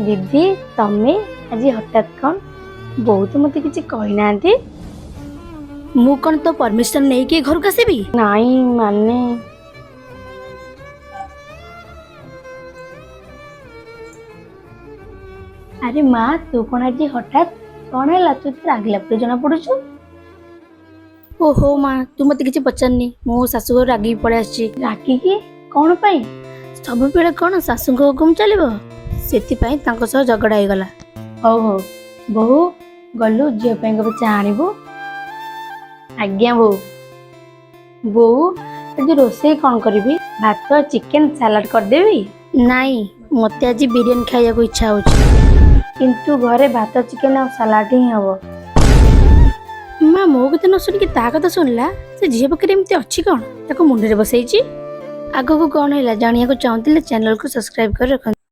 ଦିଦି, ତମେ ଆଜି ହଠାତ୍ କ'ଣ? ବୋଉ ତ ମୋତେ କିଛି କହିନାହାନ୍ତି। ମୁଁ କ'ଣ ତୋ ପରମିସନ ନେଇକି ଏ ଘରକୁ ଆସିବି? ନାଇଁ, ମାନେ ଆରେ ମା, ତୁ କ'ଣ ଆଜି ହଠାତ୍? କ'ଣ ହେଲା? ତୁ ତ ରାଗିଲା ପରି ଜଣା ପଡୁଛୁ। ଓହୋ ମା, ତୁ ମତେ କିଛି ପଚାରନି। ମୁଁ ଶାଶୁ ଘରୁ ରାଗିକି ପଳେଇ ଆସିଛି। ରାଗିକି କ'ଣ ପାଇଁ? ସବୁବେଳେ କ'ଣ ଶାଶୁଙ୍କ ହୁକୁମ ଚାଲିବ? ସେଥିପାଇଁ ତାଙ୍କ ସହ ଝଗଡ଼ା ହେଇଗଲା। ହଉ ହଉ। ବୋହୁ, ଗଲୁ ଝିଅ ପାଇଁ କପେ ଚା ଆଣିବୁ। ଆଜ୍ଞା ବୋଉ। ବୋଉ, ଆଜି ରୋଷେଇ କ'ଣ କରିବି? ଭାତ, ଚିକେନ, ସାଲାଡ କରିଦେବି? ନାଇଁ, ମତେ ଆଜି ବିରିୟାନୀ ଖାଇବାକୁ ଇଚ୍ଛା ହଉଛି। କିନ୍ତୁ ଘରେ ଭାତ, ଚିକେନ ଆଉ ସାଲାଡ ହିଁ ହବ। ମା ମୋ କଥା ନ ଶୁଣିକି ତା କଥା ଶୁଣିଲା। ସେ ଝିଅ ପାଖରେ ଏମିତି ଅଛି କ'ଣ ତାକୁ ମୁଣ୍ଡରେ ବସେଇଛି? ଆଗକୁ କ'ଣ ହେଲା ଜାଣିବାକୁ ଚାହୁଁଥିଲେ ଚ୍ୟାନେଲକୁ ସବସ୍କ୍ରାଇବ କରି ରଖନ୍ତୁ।